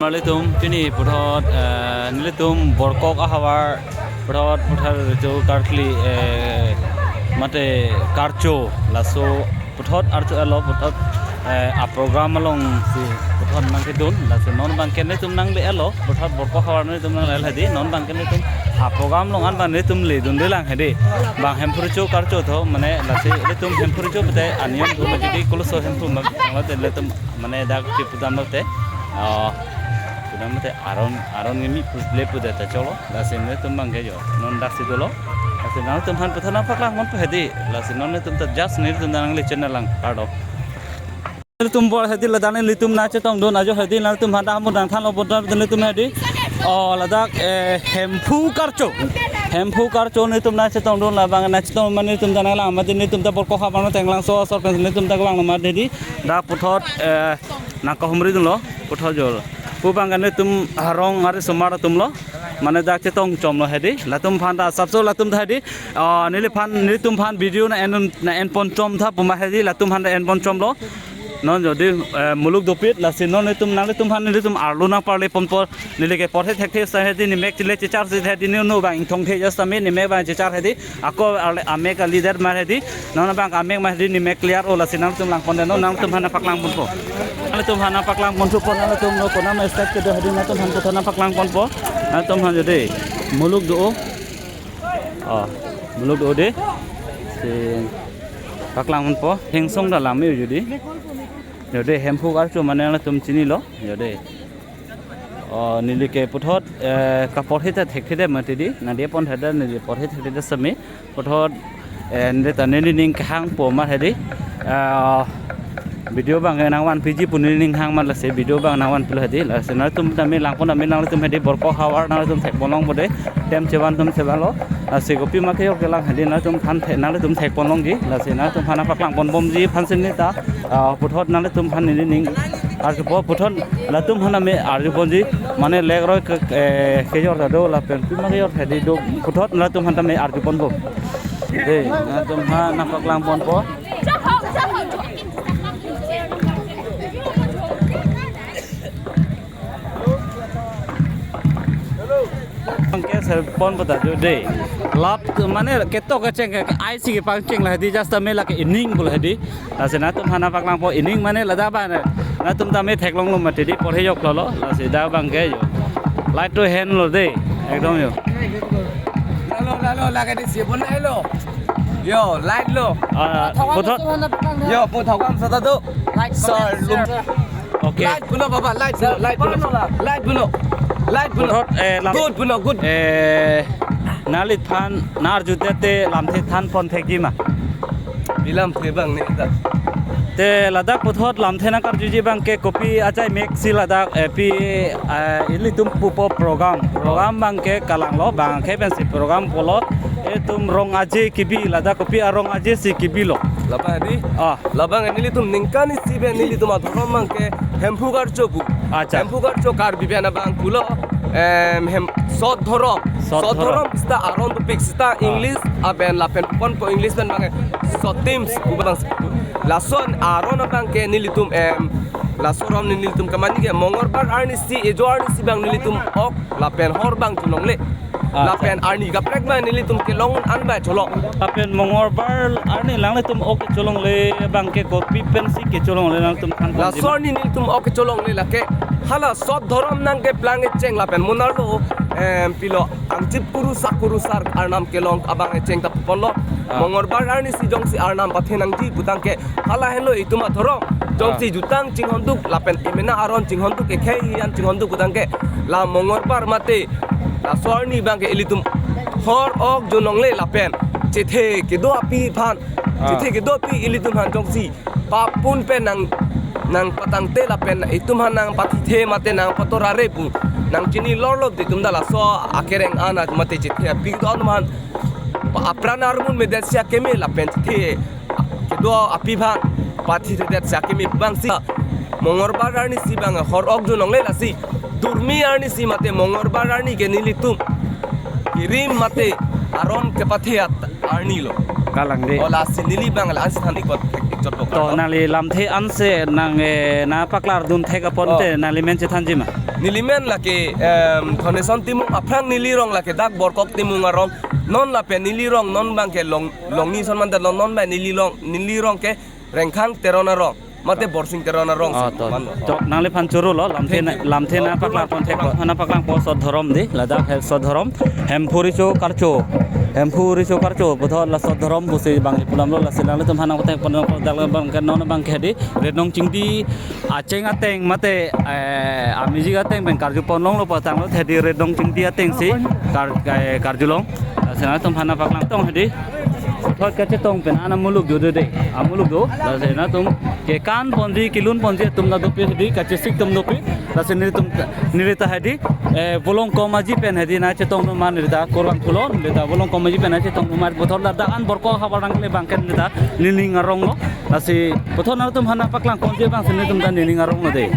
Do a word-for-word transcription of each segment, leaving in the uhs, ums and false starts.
Nelitum pini puthot, eh, nelitum Borkok ahavar puthot puthot ritu karkli, eh, mate karcho laso puthot archo elo puthot, eh, a program alongsi puthot nangkedun, lasi non abangke nelitum nangle elo puthot Borkok ahavar nelitum nangle elo hedi, non abangke nelitum a program along an abang nelitum ledunde lang hedi. Bang Hemphu archo karcho tho, mane lasi nelitum Hemphu archo pute aniyom tho, jadi koloso Hemphu ma-, mate nelitum mane dak chipudam lote, ah, pudam lote aron, aron ngimi pu-, le pudet ta cholo, lasi nelitum abangke jo, non daksi dolo, lasi nangtum aphan puthot nangpaklang ponpo hedi, lasi non nelitum ta just nelitum nangle channel lang, pardon. Nelitum bor hedi ladak nelitum nangchetongdun ajo hedi, nangtum aphan ta hamu nangthanlo puthot nelitum hedi. Oh, ladak, eh, Hemphu karcho. Hemphu karcho nelitum nangchetongdun, labang nangchetong mane nelitum ta nanglang mate nelitum ta Borkok ahavar Tenglangso asor pen nelitum ta kevang mate hedi. Dak puthot, eh, nangkahumridunlo, puthot jol. Pu abangke nelitum arong ari osomar atumlo. Mane dak chetongchomlo hedi. Latum aphan ta asapso latum ta hedi. Ah, neliphan, nelitum aphan video nang-en, nang-en ponchom tha pu ma hedi, latum aphan ta en ponchomlo. Non jodi, eh, muluk dopik, lasi non nelitum nanglitum aphan nelitum arlo nangparle ponpo. Neli ke porhe thekthe sa hedi, nemek chile checharsi hedi, ne non abang ingthongthe ja sami, nemek abang chechar hedi. Ako ale amek alidet ma hedi, non abang amek ma hedi, nemek clear-o, lasi nangtum lang pondet, non nangtum aphan nangpaklang ponpo. Nangtum aphan nangpaklang ponpo, nangtum no konat ma step kedo hedi, nangtum aphan puthot nangpaklang ponpo. Nangtum aphan jodi muluk do-o. Oh, muluk do-o de. Si paklang ponpo, hengsong ta lam-e jodi. Jodi Hemphu karcho mane nangtum chinilo, jodi. Oh, neli ke puthot, eh, kaporhe ta thekthe det mati di, nangdepon theda neli porhe thekthe det sami, puthot, eh, neli ta neli ning kehangpo ma hedi, eh, video abang nangvanpiji pu neli ning hang ma, lasi video abang nangvanpilo hedi, lasi nangtum tame langpon tame nangtum hedi Borkok ahavar nangtum thekponlong bode, tem chevan tum chevanlo, lasi kopi ma kejok kelang hedi nangtum aphan the-, nangtum thekponlongji, lasi nangtum aphan nangpaklang ponbomji aphan si neli ta, ah, puthot nangtum aphan neli ning arjupo, puthot latum aphan tame arju ponji, mane lek roi ke, eh, kejor ta do lapen pima kejor hedi do, puthot latum aphan tame arju ponpo. Dei, latum aphan nangpaklang ponpo. Bangke ser ponpo ta jo dei. Lap mane ketok kecheng ke, ke ai si kepangcheng la hedi, just tame lake ining pulo hedi. Lasi nangtum aphan nangpaklangpo, ining mane ladak abang nangtum tame theklonglo mati di, porhe joklolo, lasi dak abangke jo. Light to hand lo dei, ekdom jo. Lalo, lalo, lake di sibun lo. Yo, light lo. Ah, puthot. Yo, puthot kam sata do. Like, sir, comment, lum-, share. Okay. Light pulo baba, light pulo, light pulo. Light pulo. Light pulo. Puthot, eh, lam-, good pulo, good. Eh, nangliphan, nang arjudet te lamthe than pon thekji ma? Bilam the bang ne ta. Te ladak puthot lamthe nangkarjuji abangke kopi achai mek si ladak, eh, pi, eh, ilitum pupo program. Program abangke kalanglo, bangke pensi program pulo. Itum rong aje kebi, ladak kopi arong aje si kebilo. Labang di? Ah. Labang nelitum ningkan isi pen nelitum adhorom abangke Hemphu karcho pu. Acha. Hemphu karcho Karbi pen abang pulo, em, hem, sot dhorom. Sot dhorom. Sot dhorom sita aron topik sita, ah, English aben lapen ponpo, English pen abang sotim pu abang. Lason aron abangke nelitum, em, laso aron nelitum kamani ke Mongolbar arni si, ejo arni si abang nelitum ok lapen hor abang cholongle. Ah, lapen, acha, arni kaprek abang nelitum kelong an abang cholo. Lapen Mongolbar arni nanglitum ok cholongle abangke kopi pensi kecholongle nangtum than ponji? Laso arni nelitum ok cholongle lake hala sot dhorom nangkeplang kecheng lapen monarlo, em, pilo angchip kurusar kurusar arnam kelong abang kecheng ta ponlo. Ah. Mongolbar arni si jongsi arnam pathe nangji putangke hala henlo itum adhorom. Jongsi, ah, jutang chinghonduk lapen emena aron chinghonduk, ekhei hiyan chinghonduk putangke la Mongolbar mate laso arni abangke ilitum hor ok jonongle lapen chethe kedo api aphan, ah, chethe kedo api ilitum aphan jongsi papun pen nang, nangpatangte lapen itum aphan nangpatithe mate nangpatorare pu nangchini lorlo di itum ta laso akereng an mate chethe api kedo an aphan apran armun medet si akeme lapen chethe kedo api aphan pathithedet si akeme abang si Mongolbar arni si abang hor ok jonongle, lasi durmi arni si mate Mongolbar arni ke nelitum irim mate aron kepathe at arni lo. Kalang de. O lasi neli abang la ansi than ikot. To nangli lamthe ansi nang, eh, nangpaklardun thek apot Oh. te nangli men chethanji ma? Neli men lake, em, Thoneson Timung aphrang neli rong lake dak Borkok Timung arong. Non lapen neli rong non abangke Long, Longni ason mandet lo, non abang neli rong, neli rong ke Rengkhang Teron arong. Mate Borsing Teron arong Oh, si to. man lo. To nangliphan choro lo, lamthe Thank na, you. lamthe nangpaklarpon thek, nangpaklangpo Sot Dhorom dei, ladak he Sot Dhorom. Hemphu Riso Karcho. Hemphu Riso Karcho. Puthot la Sot Dhorom pusi bang ipulam lo, lasi nanglitum aphan nangpathek pon, dak abangke non abangke dei. Red Nong Chingdi acheng ateng mate, eh, amijik ateng pen karjupon longlo patang lo, hedi Red Nong Chingdi ateng si kar-, eh, karjulong. Lasi nangtum aphan nangpaklang tong hedi. Puthot kachetong pen ana muluk do dei. Amuluk do. Lasi nangtum kekan ponji, kelun ponji atum ta dopik hedi, kachesik atum dopik. Lasi nelitum, neli ta hedi, eh, Volongkom Aji pen hedi nangchetong do ma, neli ta kurvangthulo, neli ta Volongkom Aji pen nangchetong do ma, puthot ladak an Borkok havar nangkele abangke neli ta nening arong lo. Lasi puthot nangtum aphan nangpaklangponji abang si nelitum ta nening arong lo dei.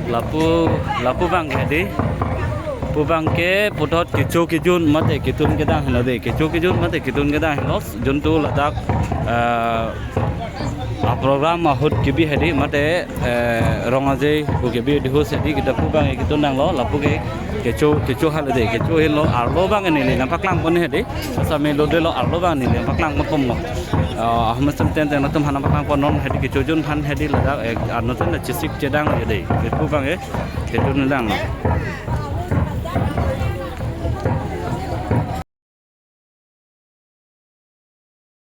Lapu, lapu abangke dei. Pu abangke puthot kecho kejun mate ketun kedang henlo dei. Kecho kejun mate ketun kedang henlo. Juntu ladak, eh, a program ahut kebi hedi mate, eh, rong aje pu kebi dei ho si hedi kita pu abangke ketun nanglo, lapu ke kecho, kecho hal dei, kecho henlo, arlo abang neli nangpaklangpon hedi. Asam lo dei lo, arlo abang neli nangpaklangpon lo. Eh, ahum asam ten ten nangtum aphan nangpaklangpon non hedi kechojun aphan hedi ladak, eh, anuttin ta chesik chedang hedi. Pu abangke, eh, ketun kedang.